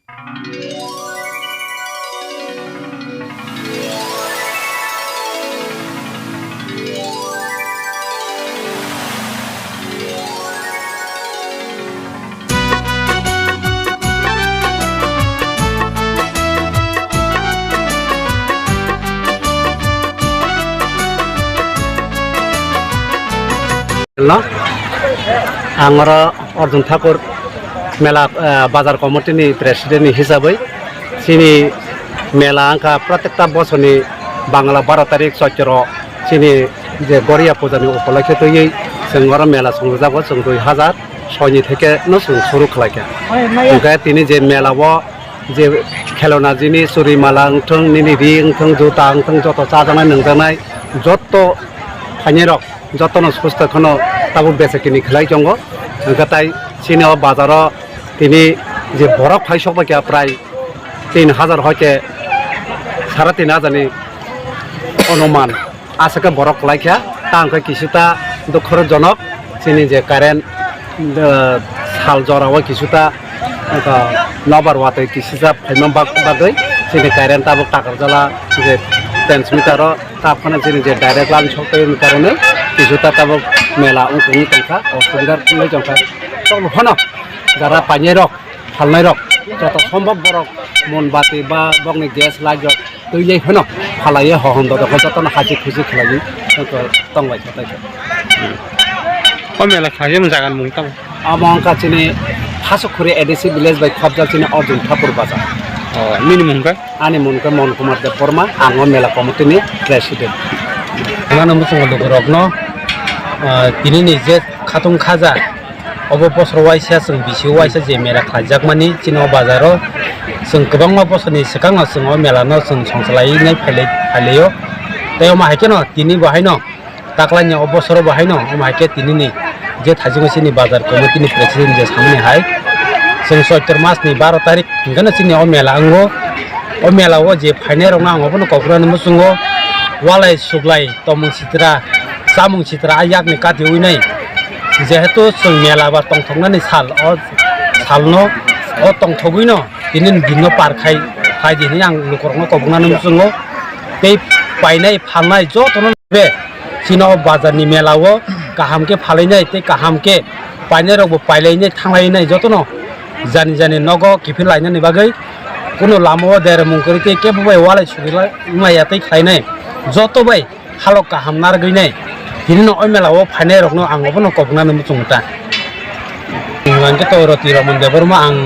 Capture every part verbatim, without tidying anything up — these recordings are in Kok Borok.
No, ang oro Arjun Thakur mela, eh, bazar committee ni president ni hisabwi chini mela wngkha protekta bosorni Bangla baro tarik choitro chini je Goria puja ni upolokhe twiwi chwng oro mela songjago chwng dui hazar soi ni theke no chwng suru khlaikha. Hwnkhe tini je mela o je khelona jinis, churi mala wngthung, nini ri wngthung, juta wngthung, joto chajaknai nungjaknai joto phainairok jotono susto kheno tabuk becha kini khlai tongo. Hwnkhe tai chini o bazaro tini je borok phai sok bai kha prai tin hazar hoite sara tin hazar ni onuman. Aswk khe borok kwlai kha, ta hwnkhe kisita dukhojonok chini je current, eh, sal jora o kisita, eh, nobar watwi kisijak phaima bak-, bagwi chini current tabuk Takarjala je transmitter o ta phano chini je direct line sok twi wngwi karone kisita tabuk mela wngwi tongkha, osubida wngwi tongkha. Tamo phano jara painairok phalnairok joto sombok borok monbati ba bokni gas light rok twi lai phano phalaiwi hohom dodok jotono hachik huchik khlaiwi tongbai kha. O mela khlaijak jaga ni mung tamo? Omo wngkha chini Hasukkhuri A D C village bai khobjak chini Arjun Thakur bazar. O, nini mung khe? Ani mung khe Mon Kumar Debbarma, ang o mela committee ni president. Ano muchungo lukurokno, ah, tini ni je khatung khaja, obo bosor waisa chwng bisi waisa je mela khlaijakmani chini o bazaro chwng kwbangma bosorni swkango chwng o mela no chwng songchalai nai phailai, phailai o. Tei omo hai kheno tini bo haino taklaini o bosoro bo haino omo hai khe tini ni je thaichungo chini bazar committee ni president je samani hai chwng choitro mas ni baro tarik hingkheno chini o mela wngo. O mela o je phainai rokno ang obono kokrani muchungo walai suklai tomung sitra, chamung sitra a yakni kati wi nai. Jehetu chwng mela ba tongthoknani sal, o salno, o tongthogwino tini ni dinno par khai, khai di hinwi ang lukurokno koboknani muchungo. Tei painai phalnai jotono be chini o bazarni mela o kaham khe phalainai tei kaham khe painai rokbo pailainai thanglainai jotono jani jani nogo kiphil lainani bagwi kunu lama o dermung kwrwi tei kebo bai walai sugwi lai wngya tei khlainai joto bai. Halok kaham narwgwinai. Tini no o mela o phainai rokno ang obono koboknani muchungo ta. Hwnkhe to Roti Ramon Debbarma ang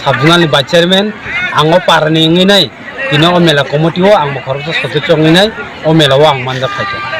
sub-zonal ni vice chairman, ang o parani wngwi nai. Tini o mela committee o ang bo khoroksa sodosyo wngwi nai. O mela o ang manjak khaikha.